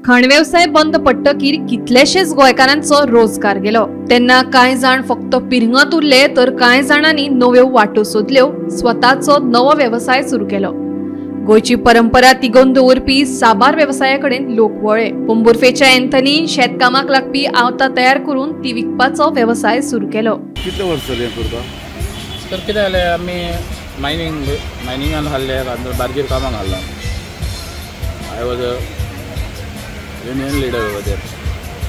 खण वेवसाय बंद पडटकीर कितलेशेच गोंयकारांचो रोजगार गेलो. तेन्ना कांय जाण फक्त पिरंगत उरले तर कांय जाणांनी नव्यो वाटो सोदल्यो, स्वताचो नवो वेवसाय सुरू केलो. गोंयची परंपरा तिगोवन दवरपी साबार वेवसाया कडेन लोक वळ्ळे. पोंबुर्फेच्या एंथनीन शेतकामाक लागपी आवतां तयार करून ती विकपाचो वेवसाय सुरू केलो. कितले वर्स जाली हें करता? तर कितें जालें, आमी मायनिंगान घाल्ले, बार्जीर कामाक घाल्ला. I was a union leader over there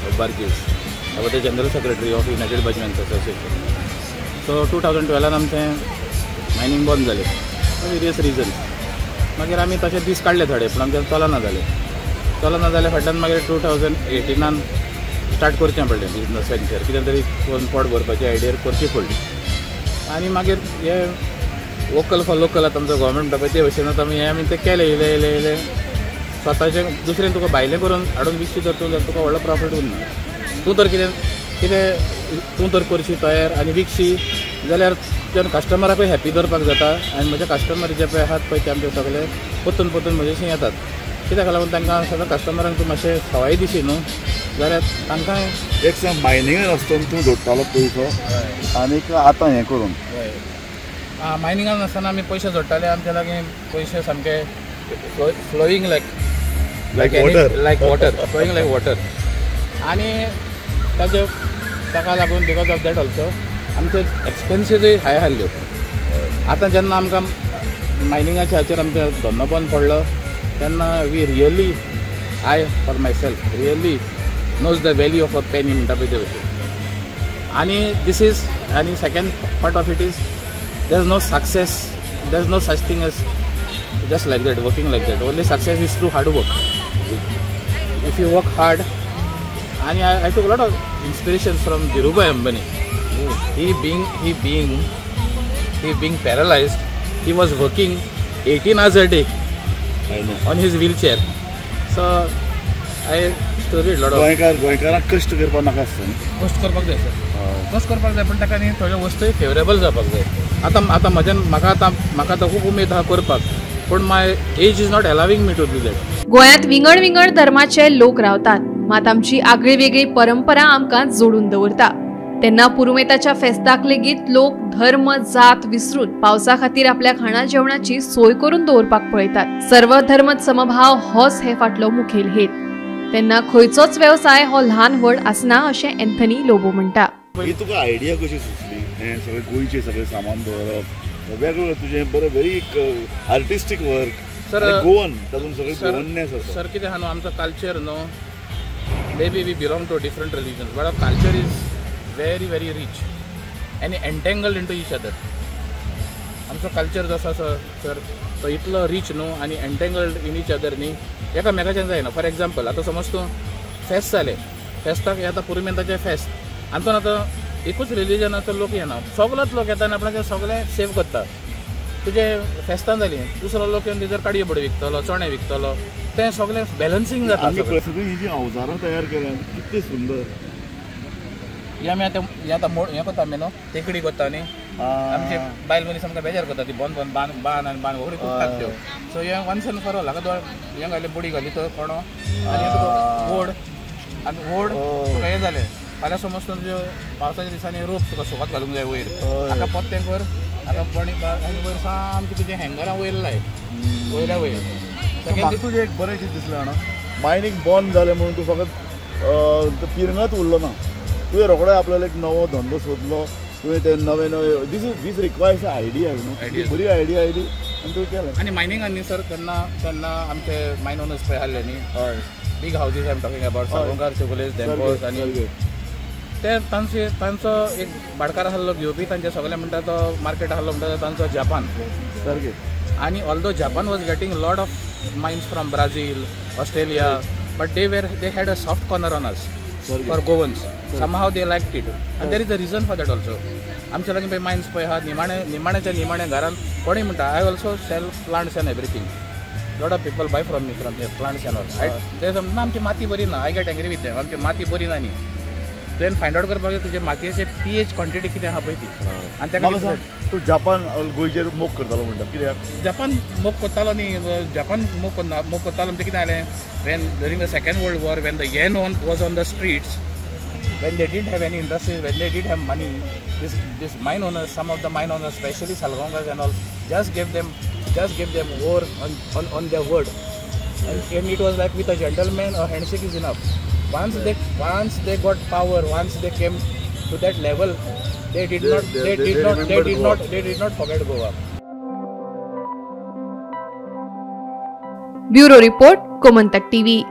of barges. I was the general secretary of United Bargemen's Association. So 2012 आमचें मायनींग बंद जालें वेरियस रिजन्स. मागीर आमी तशे दीस काडले थोडे, पूण आमचें चलना जालें. चलना जालें फाटल्यान मागीर 2018 स्टार्ट करचें पडलें बिजनस वेंचर, कितें तरी करून पोट भरपाची आयडिया करची पडली. आनी मागीर हे वोकल फॉर लोकल आतां आमचो गव्हर्मेंट म्हणटा पळय ते भशेन आतां आमी हें आमी तें केलें. इल्लें इल्लें इल्लें स्वताचें दुसरें तुका भायलें करून हाडून विकशी तर तूं जाल्यार तुका व्हडलो प्रॉफीट उरना. तूं तर कितें कितें तूं तर करशी तयार आनी विकशी जाल्यार तुज्या कस्टमराकूय हॅपी दवरपाक जाता. आनी म्हजे कस्टमर जे पळय आहात पळय ते आमचे सगळे परतून परतून म्हजेशी येतात. कित्याक लागून तांकां सगळ्या कस्टमरांक तूं मातशें सवाय दिशी न्हू जाल्यार तांकां एक सांग, मायनिंगान आसतना तूं जोडटालो पयसो आनीक आतां हें करून? हय, मायनिंगान आसतना आमी पयशे जोडटाले. आमचे लागीं पयशे सामके flowing like like water, like water, flowing like water. आनी ताजे ताका लागून because of that also आमचे एक्सपेन्सीजूय हाय आसल्यो. आतां जेन्ना आमकां मायनिंगाच्या हाचेर आमचो धंदो बंद पडलो तेन्ना we really, I for myself really knows the value of a penny म्हणटा पळय ते भशेन. आनी these is, आनी second part of it is there is no success, there is no such thing as just like that, working like that. Only success is through hard work. If you work hard, and I took a lot of inspiration from Dhirubhai Ambani. He being paralyzed, he was working 18 hours a day on his wheelchair. So I studied a lot of. गोंयकारांक कश्ट करपाक नाका आसता. कश्ट करपाक जाय sir, कश्ट करपाक जाय, पण ताका न्ही थोड्यो वस्तूय फेवरेबल जावपाक जाय. आतां आतां म्हज्यान म्हाका आतां खूब उमेद आहा करपाक, पूण my age is not allowing me to do that. गोंयांत विंगड विंगड धर्माचे लोक रावतात, मात आमची आगळी वेगळी परंपरा आमकां जोडून दवरता. तेन्ना पुरुमेताच्या फेस्ताक लेगीत लोक धर्म जात विसरून पावसा खातीर आपल्या खाणा जेवणाची सोय करून दवरपाक पळयतात. सर्व धर्म समभाव होच हे फाटलो मुखेल हेत. तेन्ना खंयचोच वेवसाय हो ल्हान व्हड आसना अशें एंथनी लोबो म्हणटा. ही तुका आयडिया कशी सुचली हें सगळें गोंयचें सगळें सामान दवरप वेगवेगळें तुजें बरें very artistic work sir, Goan तातूंत सगळें गोवननेस आसा सर. कितें आहा न्हू आमचो कल्चर न्हू, maybe we belong to different religions but our culture is very very rich आनी एन्टेंगल्ड इंटू इच अदर. आमचो कल्चर जो आसा सर तो इतलो रीच न्हू आनी एन्टेंगल्ड इन इच अदर न्ही, एकामेकाच्यान जायना. फॉर एग्जाम्पल आतां समज तूं फेस्त जालें, फेस्ताक हे आतां पुरुमेंताचें फेस्त, आमचो आतां एकूच रिलिजनाचो लोक येना, सगलोच लोक येता आनी आपणाचें सगळें सेव करता. तुजें फेस्तान जालीं दुसरो लोक येवन तेजेर काडयो बडी विकतलो, चणे विकतलो, तें सगळें बॅलन्सींग जाता. सगळीं ही जी अवजारां तयार केल्यात कितली सुंदर. हे आमी आतां हें आतां हें करता आमी न्हू, तेकडी करता न्ही, आमची बायल मनीस आमकां बेजार करता ती बोन बोन बान बान आनी बान व्हडली तुटतात त्यो. सो हें वन्स एंड फॉर ऑल हाका हें घालें बुडी घाली तो कोणो आनी तुका वड आनी वड तुका हें जालें. फाल्यां समज तुज्यो पावसाच्या दिसांनी रोप तुका सुकत घालूंक जाय वयर, हाका पोत्तें कर, हाका बणी आनी वयर सामकें तुजें हँगरां वयर लाय, वयल्या वयर. तुजें एक बरें कितें दिसलें जाणा, मायनींग बंद जालें म्हणून तूं फकत पिरंगत उरलो ना, तुवें रोखडो आपल्याला एक नवो धंदो सोदलो, तुवें ते नवे नवे these these requires idea न्हू, बरी आयडिया आयली आनी तुवें केलें. आनी मायनिंगान न्ही सर, तेन्ना तेन्ना आमचे मायन ओनर्स पळय आहले न्ही, big houses I am talking about, Savarkar Chogles, Dhempos, आनी ते तांचे तांचो एक भाटकार आहलो घेवपी, तांचे सगळे म्हणटा तो मार्केट आहलो म्हणटा तो तांचो जपान सारकें. आनी although Japan was getting lot of mines from Brazil, Australia, but they had a soft corner on us for Goans. Somehow they liked it and there is a reason for that also. आमच्या लागीं पळय mines पळय आहा, निमाणे निमाण्याच्या निमाण्या घरान कोणूय म्हणटा I also sell plants and everything, lot of people buy from me from plants and all. ते समजा आमची माती बरी ना, I get angry with them, आमची माती बरी ना न्ही, तुवें फायंड आवट करपाक जाय तुजे मातयेचे पीएच क्वॉन्टिटी कितें आहा पळय ती आनी म्हाका ताका सांग, तूं जापान गोंयचेर मोग करतालो म्हणटा कित्याक? जपान मोग करतालो न्ही, जपान मोग करना, मोग करतालो म्हणजे कितें जालें, when during the Second World War, when the yen on was on the streets, when they didn't have any industries, when they didn't have money, this mine owners, some of the mine owners, especially Salgaonkars and all, just gave them ore on their word. And it was like with a gentleman, a handshake is enough. Once they got power, once they came to that level, they did not forget Goa. Bureau report, Gomantak TV.